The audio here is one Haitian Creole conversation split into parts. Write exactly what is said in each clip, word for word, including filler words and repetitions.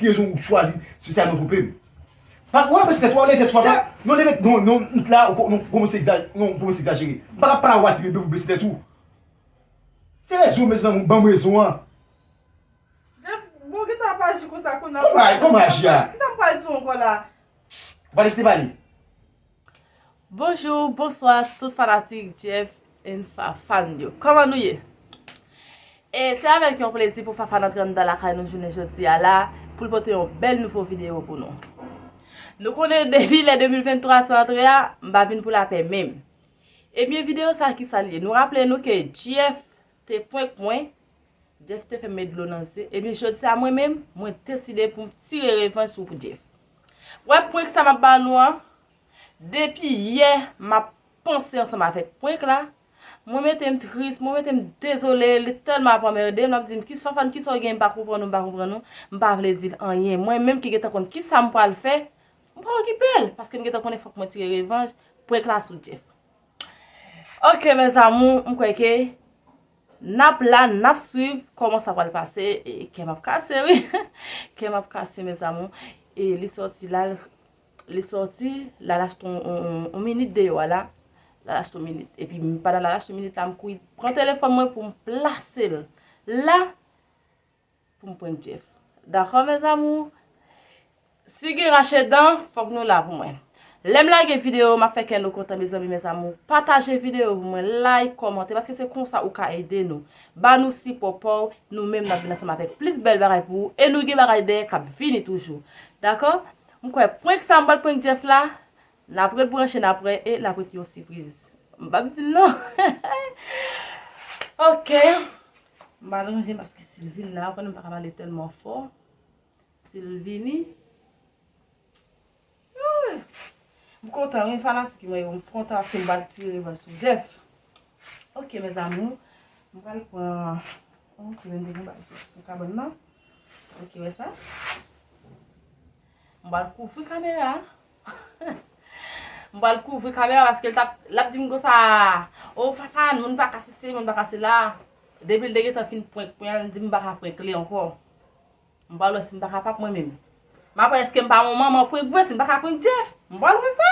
rezon ou chwazi espesyalman twonpe m. Pa, ou bese tèt ou, ou leve tèt sou papa. Non, leve, non, non, m t la, ou, ou kòmanse egza-, non, ou kòmanse egzajere. M pa ka pale avè w a ti bebe pou bese tèt ou. Se rezon, mezanmi, ban m rezon an. Jeff, bon, gentan ap aji konsa kounye a. Kòman, kòman aji a? Kisa m pral di w ankò la? Ou pa lese pale. Bonjou, bonswa, tout fanatik Jeff and Fafane yo. Kòman nou ye? E se avèk yon plezi pou Fafane antre anndan lakay nou jounen jodi a la, pou l pote yon bèl nouvo videyo pou nou. Nou konnen depi lè de mil venntwa sa antre a, m pa vin pou lapè menm. Ebyen, videyo sa ki sa l ye? Nou raple nou ke Jeff te prank mwen, Jeff te fè m met dlo nan zye. Ebyen, jodi a mwen menm, mwen deside pou m tire revanj sou Jeff. Wè prank sa m ap ba nou an, depi yè, m ap panse ansanm avèk prank la. Mwen mete m tris, mwen mete m dezole, li tèlman ap anmède m, l ap di m, "Kis Fafane, kisa w gen, m pa konprann ou, m pa konprann ou." M pa vle di l anyen. Mwen menm ki gentan konn kisa m pral fè, m pa okipe l, paske m gentan konnen fòk mwen tire revanj, prank la sou Jeff. Ok, mes amours, m kwè ke n ap la, n ap swiv kòman sa pral pase. E kè m ap kase, wi. Kè m ap kase, mes amours. E li sòti la, li sòti, l al achte yon, yon, yon, yon minit deyò a la. L al achte yon minit. Epi, pandan l al achte yon minit la, m kouri pran telefòn mwen pou m plase l la. Pou m prank Jeff. Dakò, mes amours? Si gen rache dan, fòk nou la pou mwen. Lè m lage videyo, m ap fè kè nou kontan, mezanmi, mes amours. Pataje videyo pou mwen, like, kòmante, paske se konsa ou ka ede nou. Ba nou sipò pa w, nou menm n ap vin ansanm avèk plis bèl bagay pou ou, e nou gen bagay dèyè k ap vini toujou. Dakò? M kwè prank sa m pral prank Jeff la, n ap ret branche n ap wè, e l ap ret yon sipriz. M p ap di l non. Ok. M al ranje paske si l vin la, ou konnen m pa ka pale tèlman fò. Si l vini. Ay! M kontan, wi, fanatik mwen yo. M kontan paske m pral tire revanj sou Jeff. Ok, mes amours. M pral pran. Ok, men m te gen bagay sou, sou kabann nan. Ok, wè sa. M pral kouvri kamera. M pral kouvri kamera paske l t ap, l ap di m konsa, "O Fafane, moun pa ka sesi, moun pa ka sela." Depi l te gentan fin prank mwen, l di m pa ka prank li ankò. M pral wè si m pa kapab mwen menm. M ap wè èske m pa yon manman prank vre, si m pa ka prank Jeff. M pral wè sa.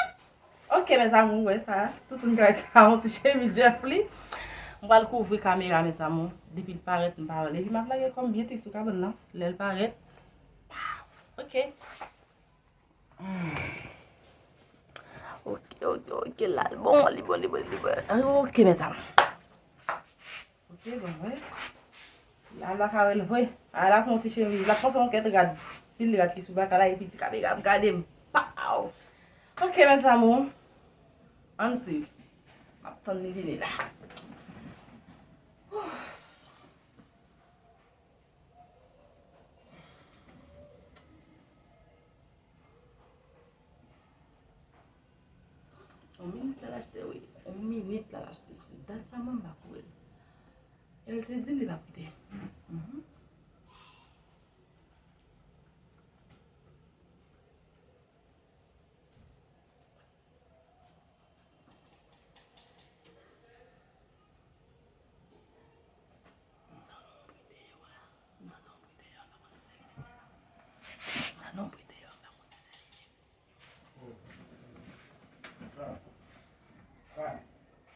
Ok, mes amours, wè sa. Tout moun ka wè sa, yon ti chemiz Jeff li. M pral kouvri kamera, mes amours. Depi l parèt, m pa wè l. Epi m ap lage kò m byen tris sou kabann nan. Lè l parèt, paw. Ok. Ok, ok, ok, la l bon, li bon, li bon, li bon. Ok, mes amours. Ok, bon, wè. La, la ka wè l vre. A, la pran yon ti chemiz. La panse yon kèt rad. Pil rad ki sou baka la, epi ti kamera ap gade m. Paw! Ok, mes amours. Ann swiv. M ap tann li vini la. On minit la l achte, wi. On minit la l achte. Dat sa mwen m pa kouri. E l te di m li pa koute. Mhm.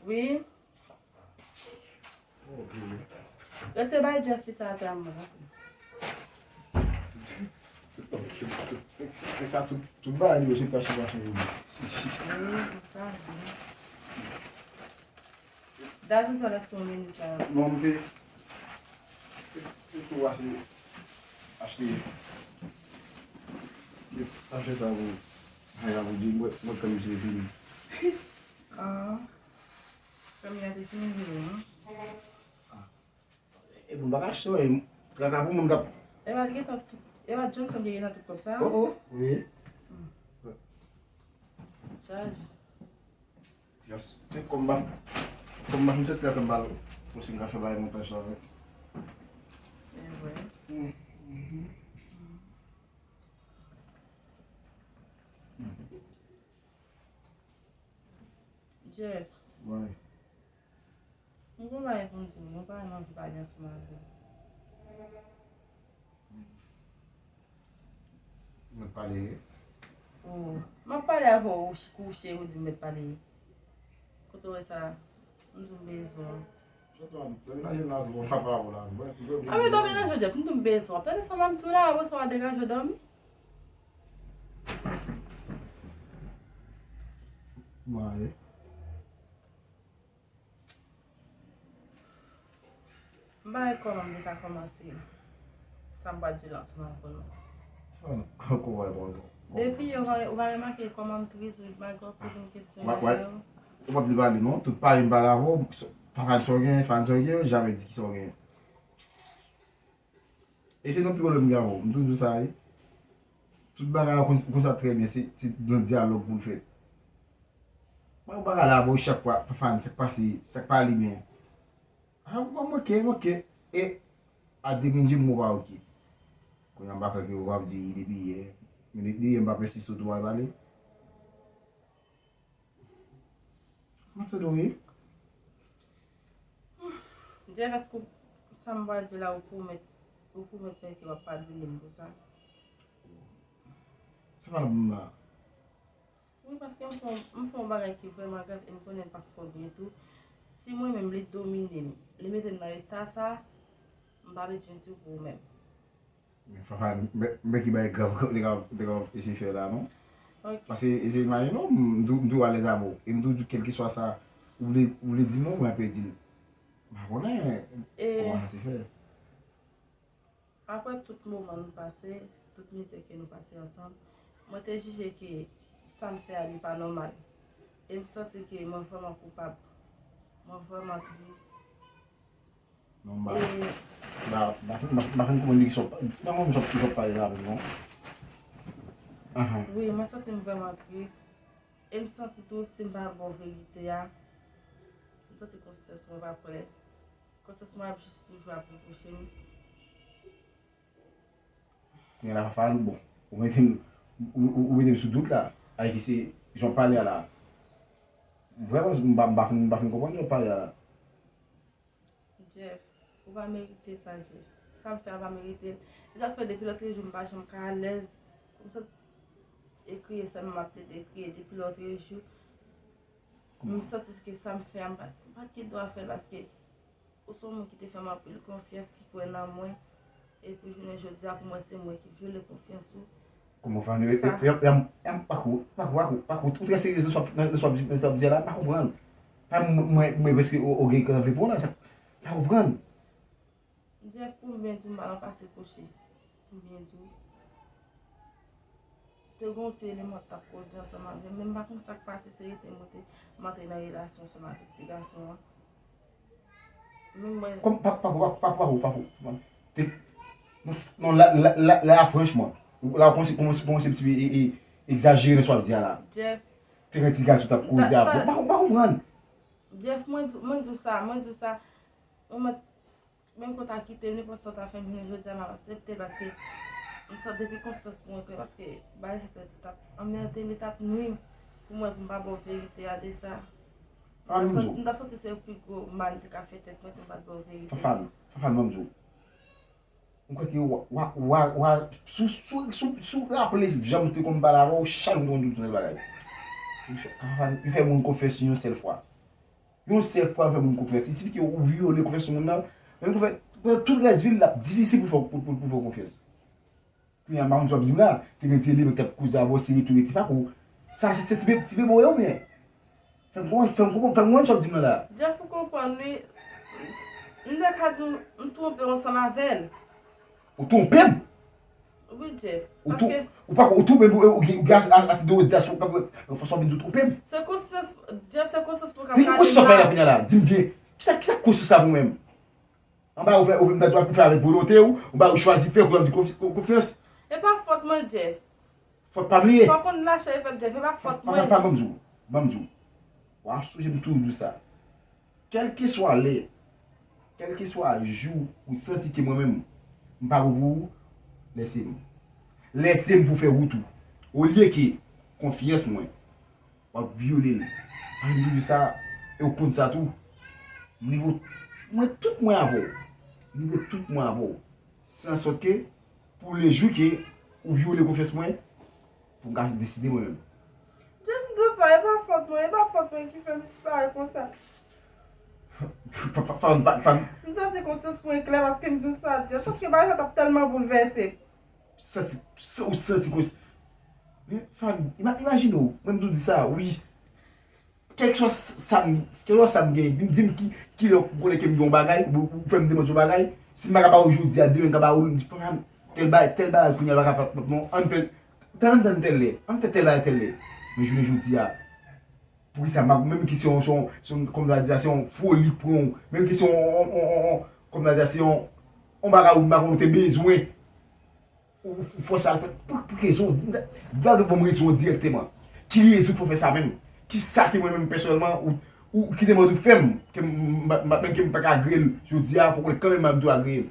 Wi. Yo te bay Jeff li sa atè a mwen. Se sa tout, tout bagay li yo se fache fache yo. Wi, sa vre. Dadi sa l achte yon minit la. Non, m te, te, te tou achte, achte, achte sa pou, sa pou di, mwen, mwen kòm misye fini. Ah. Kòm misye te fini vini, non? Ah. E pou m pa ka achte anyen, traka pou moun k ap. E pa gentan tout, e pa Johnson ki gentan tout kòb sa? Oh, oh, wi. Hmm. Chaje. Just, se kòm m pa, kòm m pa fin soti la, fè m pa al fòse m ka fè bagay montaj la avèk. E vre. Hmm, mhm. Hmm. Jeff. Wi. M gon bagay pou m di w, mwen pa menm anvi pale ansanm avè w. Mwen pale. Oh, m ap pale avè w, ou ch- kouche, ou di m mèt pale. Kote w wè sa? M di w bezwen. Sot la, m demenaje la, se bon, m ap pale avè w la. Mwen, mwen, mwen, a, men dòmi nan jodi a, m di w bezwen. Tande sa m ap di w la, apre sa w a degaje w dòmi. Mwen ale. M pa wè kòman m te ka kòmanse sa m pral di la ansanm avè w. Sa w kòmanse ankò? Depi yo, ou pa remake kòman m tris, ou malgre w poze m kesyon sa yo. Ou p ap li pale non, tout pale m pale avè w, Fafane sa w gen, Fafane sa w gen, yo jamè di ki sa w gen. E se nan pi gwo lè m gen avè w. M toujou di w sa, wi. Tout bagay la konn, konn sa trè byen, se, se nan dyalòg pou l fèt. Mwen bagay la avè w chak fwa, Fafane, sa k pase, sa k pa ale byen. A, mwen, mwen oke, mwen oke. E, a depi m di m mwen pa oke. Kounye a m pa kwè ke w ap di depi yè. Men depi yè m pa pèsiste w tou pral pale. Mwen tande w ye. Jeff, èske w- sa m pral di la, ou pwomèt, ou pwomèt mwen ke w ap padone m pou sa? Sa pa nan pou m la. Wi, paske m fè, m fè yon bagay ki vrèman grav e m konnen l pa t fè w byen tou. Si mwen menm, li domine m, li mete m nan eta sa, m pa bezwen di w pou ou menm. Men Fafane, men, men ki bagay grav ou te ka, ou te ka eseye fè la, non? Ok. Paske, eseye imajine w, m tou, m tou alèz avè w. E m tou di w, kèlkeswa sa ou vle, ou vle di m, mwen, mwen pe di l. M pa konnen kòman sa se fè. Apre tout moman nou pase, tout mizè ke nou pase ansanm, mwen te jije ke sa m fè a li pa nòmal. E m santi ke mwen vrèman koupab. Mwen vrèman tris. Non, m pa, m pa, m pa fin, m pa, m pa fin konprann de ki sa w pa, m pa konprann sa w, sa w pale la menm, non. Ahan. Wi, mwen santi m vrèman tris. E m santi tou, si m pa ba w verite a, m santi konsyans mwen pa klè. Konsyans mwen ap jis toujou ap repwoche m. Kounye a la, Fafane, bon, ou mete m, ou, ou, ou mete m sou dout la, avèk se jan w pale a la. Vrèman, m pa, m pa fin, m pa fin konprann jan w pale a la. Jeff, ou pa merite sa, Jeff. Sa m fè a pa merite l. Se sa k fè depi lòtrejou m pa janm ka alèz. M santi e kriye sèlman m ap plede kriye depi lòtrejou. M santi ke sa m fè a, m pa, m pa t gen dwa fè l paske ou se yon moun ki te fè m anpil konfyans, ki kwè nan mwen. Epi jounen jodi a, pou mwen, se mwen ki vyole konfyans ou. Kòman Fafane, e, e, e, e, e, m pa ko, pa ko, pa ko, pa ko. Ou trè serye nan sa w ap, nan sa w ap di, nan sa w ap di a la, m pa konprann. Pa mwen, mwen, mwen prèske o, o gen kòb vle pran la, sa, m pa konprann. Jeff, pou m byen di w, m pa nan pase kouche. Pou m byen di w. Te gen yon ti eleman t ap koze ansanm avè m, men m pa konn sa k pase, se rete m rete, m antre nan relasyon ansanm avèk ti gason an. Men mwen Kòm, pa, pa, pa, pa, pa, pa, pa, pa, te, non, non, la, la, la, la, franchman, la, w kòmanse, kòmanse, kòmanse ti, e, e, egzajere nan sa w ap di a la. Jeff, Te gen ti gason t ap koze avè w. M pa, m pa konprann. Jeff, mwen di, mwen di w sa, mwen di w sa, mwen mèt Menm ke w ta kite m, nenpòt sa w ta fè m, jounen jodi a, m ap aksepte l, paske m santi depi konsyans mwen klè, paske bagay sa t ap anmède m, li t ap nwi m, pou mwen, pou m pa ba w verite a de sa. Fafane, m t ap santi se pi gwo mal m te ka fè tèt mwen si m pa t ba w verite. Fafane, Fafane, ban m di w. M kwè ke w, w, w, w, si w, si w, si w, si w raple jan m te konn pale avè w, chak jou m te konn di w sèl bagay. Fafane, li fè moun konfyans yon sèl fwa. Yon sèl fwa fè moun konfyans. Li sifi ke ou vyole konfyans moun nan. Men konfyans, pandan tout rès vi l, l ap difisil pou fè, pou, pou, pou fè w konfyans. Kounye a, m pa konn sa w ap di m la, te gen ti eleman k t ap koze avè w, se rete ou rete pa kou. Sa, se ti bebe, ti bebe w ye oubyen? Fè m konprann, fè m konprann, fè m konprann sa w ap di m nan la. Jeff, ou konprann, wi. M te ka di w, m twonpe w ansanm avè l. Ou twonpe m? Wi, Jeff. Ou tou, paske ou pa, ou tou menm, ou, ou gen, ou gen ase, ase de odas, ou pa, ou fason vin di ou twonpe m. Se konsyans, Jeff, se konsyans mwen k ap pale la. Ki konsyans w ap pale la kounye a la? Di m byen. Kisa, kisa konsyans sa pou mwen menm? Anba ou fè, ou vin ou fè avèk volonte ou, anba ou chwazi fè, ou di konfi-, kon-, konfyans. E pa fòt mwen, Jeff. Fòt pa m li ye. Fò konn lachè e fèt, Jeff, e pa fòt mwen. Fafane, ban m di w, ban m di w. W ap sonje m toujou di w sa. Kèlkeswa lè, kèlkeswa jou ou santi ke mwen menm, m pa bon pou ou, lèse m. Lèse m pou fè wout ou. Olye ke konfyans mwen, w ap vyole l. Ann di sa, e w konn sa tou. M livre mwen tout mwen avè w. M livre tout mwen avè w. Fè ansòt ke, pou le jou ke ou vyole konfyans mwen, pou m ka deside mwen menm. Jan m di w sa, e pa fòt mwen, e pa fòt mwen ki fè m pale konsa. Fanm, fanm, fanm, M santi konsyans mwen klè paske m di w sa, Jeff. Paske bagay sa t ap tèlman boulvèse. Santi, ou santi konsyans. Men fanm, ima- imajine w, mwen m tou di sa, wi. Kèlkeswa sa m, kèlkeswa sa m genyen, di m, di m ki, ki lè ou konnen ke m gen yon bagay, ou, ou fè m demande yon bagay, si m pa ka ba ou jodi a, demen m ka ba ou l, m di, fanm, tèl bagay, tèl bagay kounye a pa ka fè, non, ann fè, tann, tann tèl lè, ann fè tèl bagay tèl lè. Men jounen jodi a, poukisa m ap, menm ke se yon, se yon, se yon, kòm sa di a, se yon foli k pran w, menm ke se yon, yon, yon, yon, yon, kòm sa di a, se yon, yon bagay ou m pa konnen ou te bezwen, ou, ou fòse al fè, pou, pou ki rezon, gade bon rezon dirèkteman. Ki rezon pou fè sa menm? Ki sa ke mwen menm pèsonèlman, ou, ou ki te mande w fè m, ke m, m, m, menm ke m pa ka agreye l jodi a, fòk ou kanmenm m ap di w agreye l.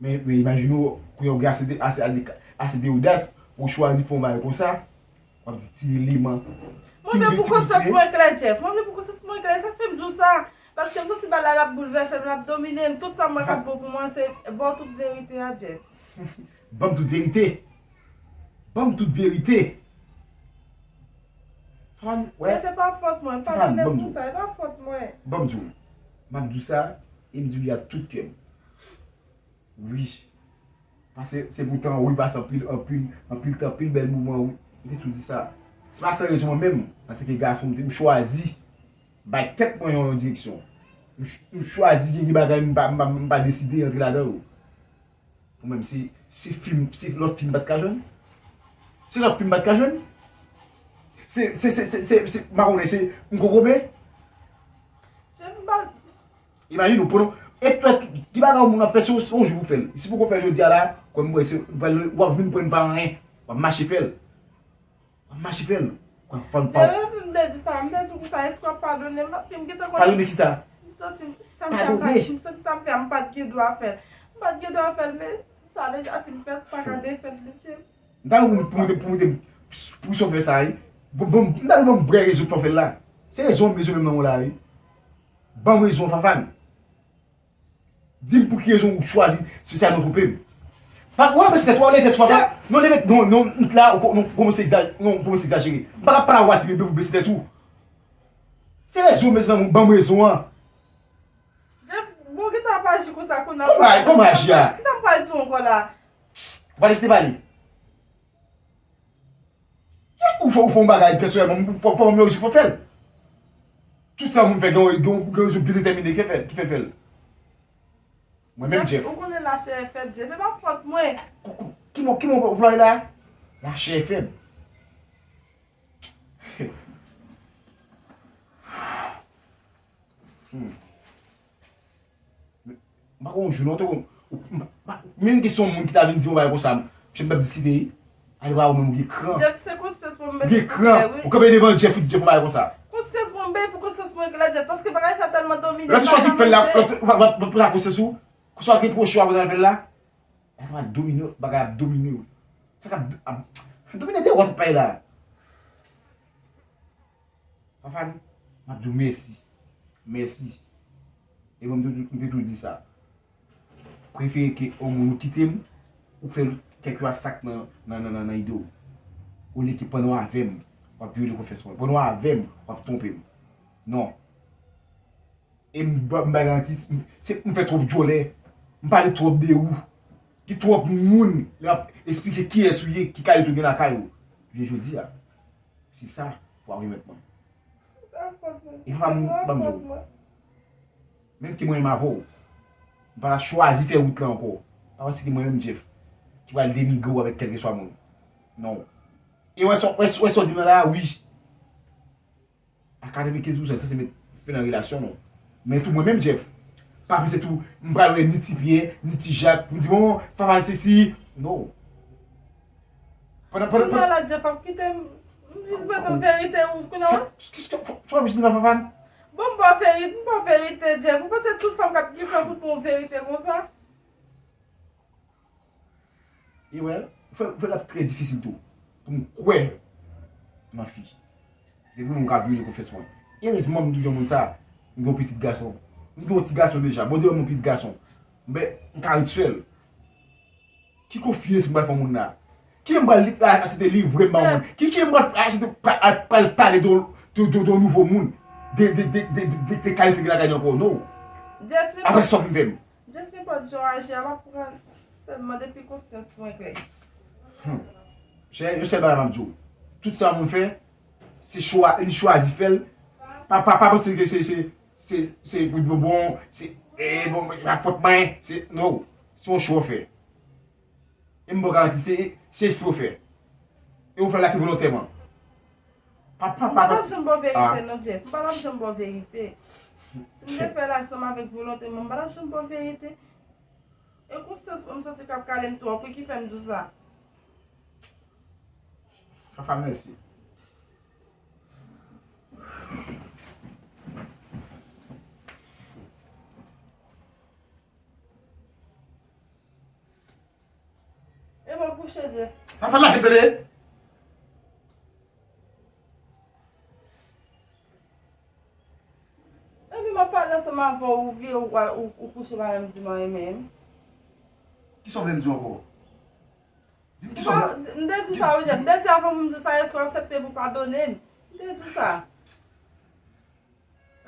Men, men imajine w, kounye a ou gen ase de, ase, ase de odas pou w chwazi fè yon bagay konsa, w ap di ti eleman. Mwen vle pou konsyans mwen klè, Jeff. Mwen vle pou konsyans mwen klè, sa k fè m di w sa. Paske m santi bagay la ap boulvèse m, l ap domine m. Tout sa m wè k ap bon pou mwen, se ba w tout verite a, Jeff. Ban m tout verite. Ban m tout verite. Fanm, wè. Jeff, e pa fòt mwen, padone m pou sa, e pa fòt mwen. Ban m di w. M ap di w sa, e m di w li ak tout kè m. Wi. Pase, se poutan, wi, pase anpil, anpil, anpil tan, anpil bèl moman, wi. M te tou di sa. Se pa san rezon mwen menm, antanke gason, m te, m chwazi bay tèt mwen yon, yon direksyon. M ch-, m chwazi gen, gen bagay m pa, m pa, m pa deside antre ladan yo. Ou menm, se, se fim, se lòt fim m pa t ka jwenn? Se lòt fim m pa t ka jwenn? Se, se, se, se, se, se, m pa konnen, se m kokobe? Jeff, m pa Imajine w, pandan, e, e, ki bagay yon moun ap fè, se yon, se yon jou pou fè l. Si poko fè l jodi a la, kwè m, wè, se, w ap vin pran pa anyen. W ap mache fè l. W ap mache fè l. Kwè, fanm pa. Jeff, m te di sa, m te di w konsa, èske w ap padone m? Paske m gentan konnen. Padone kisa? M santi sa m fè, m pa, m santi sa m fè, m pa t gen dwa fè l. M pa t gen dwa fè l, men sa deja fin fèt, pa ka defèt li, Jeff. M ta vle pou mete, pou mete, pou sa w fè sa, wi. Bon, bon, m ta vle ban m vrè rezon pou w fè l la. Se rezon m bezwen menm nan w la, wi. Ban m rezon, Fafane. Di m pou ki rezon ou chwazi espesyalman twonpe m. Pa, w ap bese tèt ou, w ap leve tèt ou, Fafane. Non, leve, non, non, m t la, ou, ou kòmanse egza-, non, ou kòmanse egzajere. M pa ka pale avè w a ti bebe pou bese tèt ou. Se rezon m bezwen, ban m rezon an. Jeff, bon, gentan ap aji konsa kounye a. Kòman, kòman aji a? Kisa m pral di w ankò la? Ou pa lese pale. Ou fè, ou fè yon bagay pèsonèlman, fò, fò, fò, fò fè l. Tout sa moun fè, gen, gen, gen rezon byen detèmine ki fè, ki fè fè l. Mwen menm, Jeff. Ou konnen lachè fèb, Jeff. E pa fòt mwen. Ki mo, ki mo ou plwaye la? Lachè fèb. Hmm. M pa konn yon jou non, te konn. Menm ke se yon moun ki ta vin di yon bagay konsa, m, m t ap diskite, ale pa ou menm ou gen kran. Jeff, se konsyans mwen m bezwen. Ou gen kran. Ou kanpe devan Jeff, ou di Jeff yon bagay konsa. Konsyans mwen m bezwen pou konsyans mwen klè, Jeff, paske bagay sa tèlman domine m. Lè ou te chwazi fè l la, lè ou te, ou pa, ou pa, ou pa konsyans ou, konsa w gen pwòch ou avan w al fè l la. Bagay ap domine w, bagay ap domine w. Sa k ap, ap domine de wòt pay la. Fafane, m ap di w mèsi. Mèsi. E bon, m te, m te tou di sa. Prefere ke yon moun ou kite m, ou fè kèlkeswa sa k nan, nan, nan, nan, nan ide w. Olye ke pandan w avè m, w ap vyole konfyans mwen. Pandan w avè m, w ap twonpe m. Non. E m ba, m ba garanti, m, se, m fè twòp djòlè, m pale twòp de ou. Gen twòp moun, lè m ap esplike kiyès ou ye, ki kalite ou gen lakay ou. Jounen jodi a, se sa pou w ap remèt mwen. E pa m, ban m di w. Menm ke mwen menm avè w, m pa chwazi fè wout la ankò. Pa panse ke mwen menm, Jeff, ki pral denigre w avèk kèlkeswa moun. Non. E wè sa, wè, wè sa w di m nan la a, wi. A katrevenkenz pousan, sanse met fen nan relasyon nou. Men tou mwen menm, Jeff, pa panse tou, m pral wè ni Ti Pyè, ni Ti Jak, pou m di, bon, Fafane sesi. No. Pandan, pandan, pandan. Kounye a la, Jeff ap kite m, m jis mete yon verite ou, kounye a. Sa, sa, sa, sa, sa, sa, Fafane? Bon, m ba w verite, m ba w verite, Jeff. Ou panse tout fanm k ap gen kran pou t ba w verite konsa? E wè, ou fè, ou fè l ap trè difisil tou pou m kwè nan fi. Depi moun ka vyole konfyans mwen. Erezman m toujou yon moun sa, m gen yon pitit gason. M gen yon ti gason deja. Bondye ban m yon pitit gason. Men, m ka ret sèl. Ki konfyans m pral fè moun la? Ki m pral li- a- asepte livre m ba yon moun? Ki ki m pral asepte pra- a- pral pale de de de de nouvo moun? De de de de de de kalite de lakay li ankò? Non. Jeff li Apre pa sa w vin fè m. Jeff li pa jan aji a m ap pran sèlman depi konsyans mwen klè. Hmm. Chè, yon sèl bagay m ap di w. Tout sa moun fè, se chwa, li chwazi fè l. Pa pa pa panse ke se se se se pou bon bon, se e bon, la fòt mwen, se non. Se yon chwa w fè. E m ba w garanti, se se ekspre w fè. E ou fè l la, se volontèman. Pa pa M pa pa pa. T ap janm ba w verite Ah. non, Jeff. M pa t ap janm ba w verite. Si m te fè l ansanm avèk volonte mwen, m pa t ap janm ba w verite. E konsyans mwen, m santi k ap kale m twòp, wi, ki fè m di w sa. Fafa, mèsi. E mwen kouche, Jeff. Fafa, la fè tande. Epi m ap pale ansanm avè w, ou vire, ou, ou, ou kouche, pa menm di m anyen menm. Kisa w vle m di w ankò? Di m kisa w vle. M te di w sa, wi, Jeff. M te di avan pou m di w sa, èske w aksepte pou padone m? M te di w sa.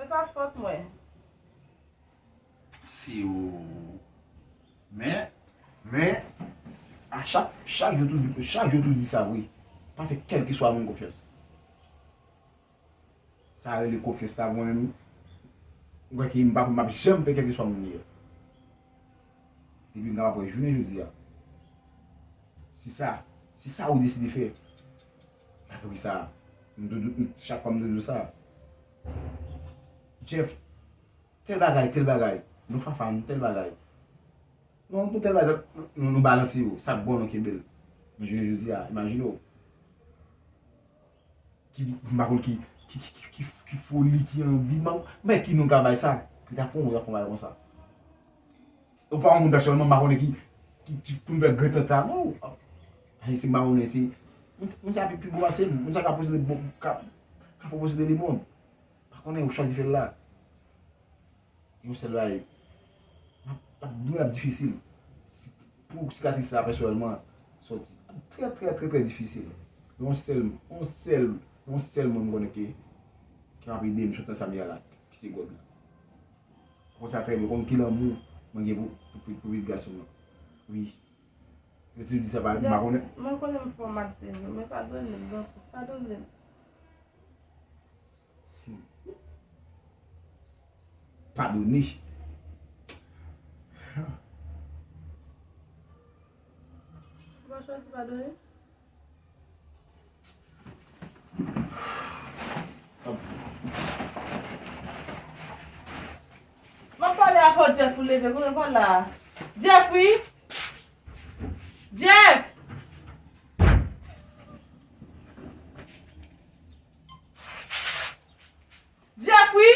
E pa fòt mwen. Si w. Men, men, a chak, chak jou tou, chak jou tou di sa, wi. Pa fè kèlkeswa moun konfyans. Sa rele konfyans la, mwen menm, m kwè ke m pa, m ap janm fè kèlkeswa moun li ye. Depi m kapab wè jounen jodi a. Se sa, se sa ou deside fè. Malgre sa, m toujou, m, chak fwa m toujou di w sa. Jeff, tèl bagay, tèl bagay. Non, Fafane, tèl bagay. Non, nou tèl bagay, nou, nou balanse yo. Sa k bon, nou kenbe l. Men jounen jodi a, imajine w. Ki, m pa konn ki, ki, ki, ki, ki, ki foli, ki anvi, m pa, men ki non ka bay sa? Ki ta pran, yo ta pran bagay konsa. Ou pa yon moun pèsonèlman, m pa konnen ki, ki, ki pou m fè gran tanta, non. Ayisyen m pa konnen, se, moun, moun sa pi, pi bon pase m, moun sa ka posede bon, ka, ka fè posede li bon. Pa konnen, ou chwazi fè l la. Yon sèl bagay, l ap, l ap, l ap difisil. Si, pou sikatris sa pèsonèlman soti, ap trè, trè, trè, trè difisil. Yon sèl, yon sèl, yon sèl moun m konnen ke, ki ap ede m sot nan sa m ye a la, ki se God la. Konn sa trè byen, konn ki lanmou mwen gen pou, pou, pou, pou pitit gason mwen. Wi. Yo toujou di sa pa, m pa konnen. Mwen konnen m fè w mal, Seyè, men padone m, non, padone m. Padone. Ou pa chwazi padone? M ap pale avè w, Jeff, ou leve, konnen pa la. Jeff, wi. Jeff! Jeff, wi.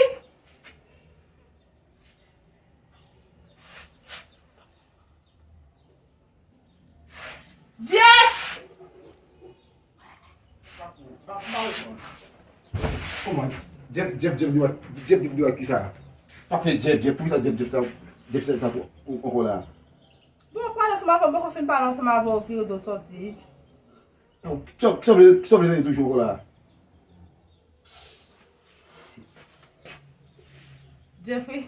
Jeff! Kòman? Jeff, Jeff, Jeff, Jeff, Jeff, Jeff, Jeff, ki sa? Pa fè Jeff, Jeff, poukisa Jeff, Jeff sa, Jeff sa, sa tou, ou, ankò la? Bon, pale ansanm avè m, m poko fin pale ansanm avè w, vire do sòti. Non, kisa, kisa w vle, kisa w vle tande toujou ankò la? Jeffrey.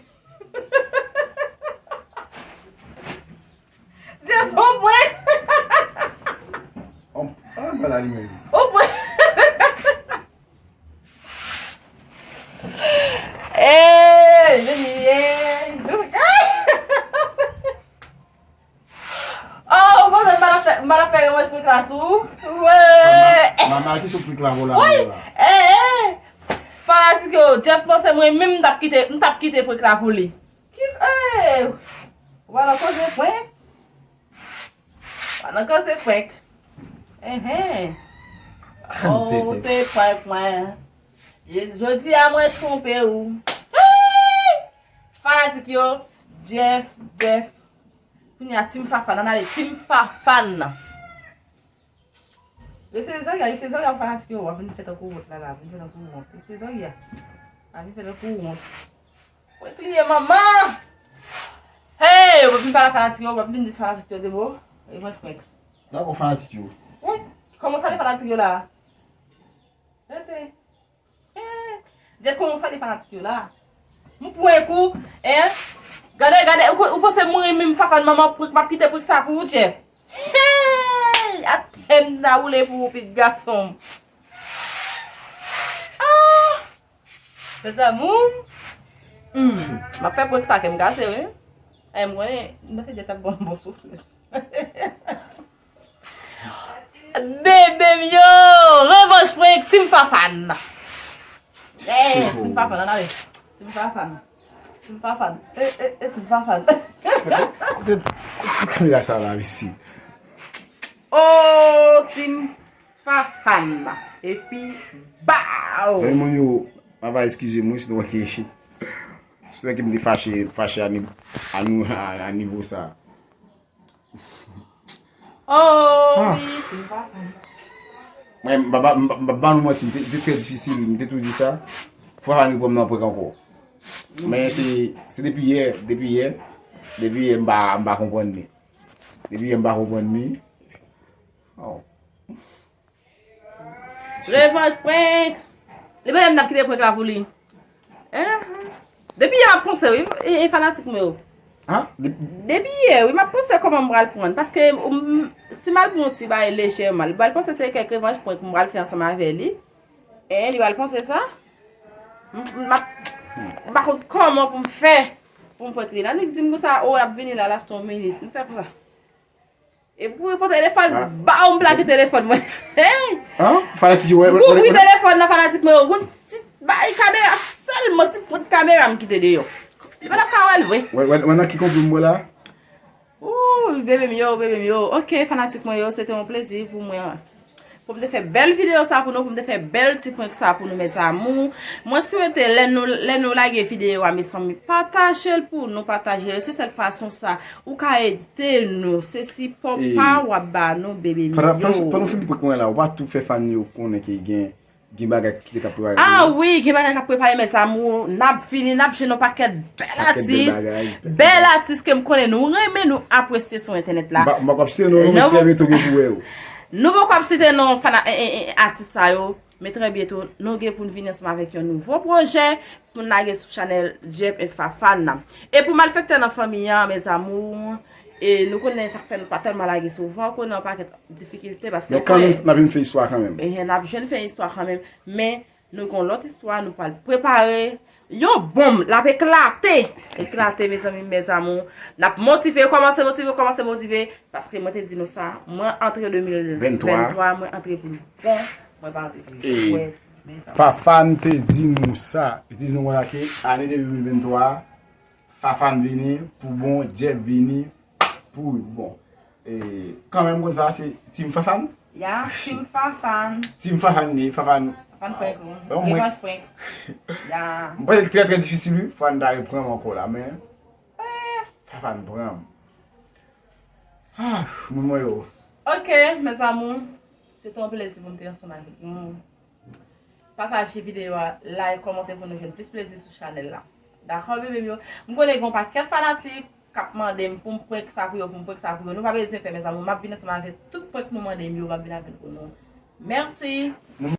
Jess, ou prank. An, an, ba la li menm. Ou prank. Hey, vini, hey, vini. Oh, ou panse m pa t ap fè, m pa t ap fè revanj prank la sou ou? Wè! Mama, mama, ki sou prank la, vola, vola. Eh, eh! Fanatik yo, Jeff panse mwen menm m t ap kite, m t ap kite prank la pou li. Ki, eh! Ou pa nan koze prank? Ou pa nan koze prank. Enhen. Oh, ou te prank mwen. Jodi a mwen twonpe ou. Hey! Fanatik yo, Jeff, Jeff. Kounye a, Team Fafane, ann ale, Team Fafane. Retire zòrye a, retire zòrye a, fanatik yo, w ap vin fè tankou wont la, la, vin fè tankou wont. Retire zòrye a. A vin fè tankou wont. Prank li ye, manman! Hey, w ap vin pale fanatik yo, w ap vin di fanatik yo de mo. E mwen prank. Dakò, fanatik yo. Wi, Kòman sa, fanatik yo la? Tete. Eh, Jeff, kòman sa, fanatik yo la? M prank ou, en? Gade, gade, ou, ou panse mwen menm Fafane manman prank, m ap kite prank sa pou ou, Jeff? Hey! Atè m nan woule pou ou, pitit gason m. Ah! Mes amours. Hmm. M ap fè prank sa, kè m kase, wi. Eh, m konnen, m panse Jeff t ap ban m bon souflèt. Bebe m yo, revanj prank, Team Fafane. Eh, Team Fafane, ann ale. Team Fafane. Team Fafane. Eh, eh, eh, Team Fafane. Kote, kote kamera sa la, mesye? Oh, Team Fafane. Epi, baw! Zanmi mwen yo, ava eskize mwen, si nou wè ke, si nou wè ke m te fache, fache a ni-, a nou, a, a nivo sa. Oh, ah, wi, Team Fafane. Mwen, m pa, m pa, m pa, m pa ba nou manti, m te, m te trè difisil, m te tou di sa. Fafane pran m nan prank ankò. Men se, se depi yè, depi yè, depi yè m pa, m pa konprann li. Depi yè m pa konprann li. Oh. Revanj prank. Li pa menm n ap kite prank la pou li. Eh, depi yè m ap panse, wi, e, e fanatik mwen yo. Ha? Depi yè, wi, m ap panse kòman m pral pran. Paske, um, si m al pran yon ti bagay lejèman, li pral panse se kèk revanj prank m pral fè ansanm avè li. Eh, li pral panse sa. M, m ap, m pa konn kòman pou m fè pou m prank li. Nan li di m konsa, oh, l ap vini la, l achte yon minit. M fè konsa. Epi kouri pran telefòn, ah, baw, m plake telefòn mwen. Hey! An? Fanatik yo, wè, wè, m kouvri telefòn nan, fanatik mwen yo. Gon ti bay kamera, sèlman ti pwent kamera m kite deyò. Li pa t ap ka wè l vre. Wè, wè, wè nan ki konplo m wè la? Ooh, bebe m yo, bebe m yo. Ok, fanatik mwen yo, se te yon plezi pou mwen. Pou m te fè bèl videyo sa pou nou, pou m te fè bèl ti prank sa pou nou, mes amours. Mwen swete lè nou, lè nou lage videyo a, mezanmi, pataje l pou nou, pataje l. Se sèl fason sa ou ka ede nou. Se sipò pa w ap ba nou, bebe m yo. Pandan, pandan, pandan w fin prank mwen la, ou pa tou fè fan yo konnen ke gen, gen bagay ki te ka prepare pou nou? Ah wi, gen bagay k ap prepare, mes amours. N ap vini, n ap jwenn yon pakèt bèl atis. Bèl atis ke m konnen nou renmen, nou apresye sou entènèt la. M pa, m pa p ap site non, men trè byento gen pou wè yo. Nou poko ap site non fana, e, e, e, atis sa yo, men trè byento, nou gen pou n vini ansanm avèk yon nouvo pwojè pou n lage sou chanèl Jeff and Fafane nan. E pou malfektè nan fanmi an, mes amours, e nou konnen sa k fè nou pa tèlman lage souvan, konnen yon pakèt difikilte, paske men kanmenm, n ap vin fè istwa kanmenm. E, n ap jwenn fè istwa kanmenm, men nou gen yon lòt istwa, nou pral prepare yon bonm, l ap eklate. Eklate, mezanmi, mes amours. N ap motive, kòmanse motive, kòmanse motive. Paske mwen te di nou sa, mwen antre de mil venntwa, mwen antre pou bon, mwen pa antre pou jwèt, mes amours. Fafane te di nou sa, li te di nou konsa ke ane de mil venntwa, Fafane vini pou bon, Jeff vini pou bon. E, kanmenm konsa, se Team Fafane? Ya, Team Fafane. Team Fafane li, Fafane. Fafane prank ou. Bon, mwen revanj prank. Ya. M panse l trè, trè difisil, wi. Fafane ta reprann m ankò la, men Fafane pran m. Ah, moun mwen yo. Ok, mes amours, se te yon plezi pou m te ansanm avèk nou. Pataje videyo a, like, kòmante pou nou jwenn plis plezi sou chanèl la. Dakò, bebe m yo? M konnen gen yon pakèt fanatik k ap mande m pou m prank sa pou yo, pou m prank sa pou yo. Nou pa bezwen pè, mes amours. M ap vin ansanm avèk tout prank nou mande m yo, m ap vin avè l pou nou. Mèsi.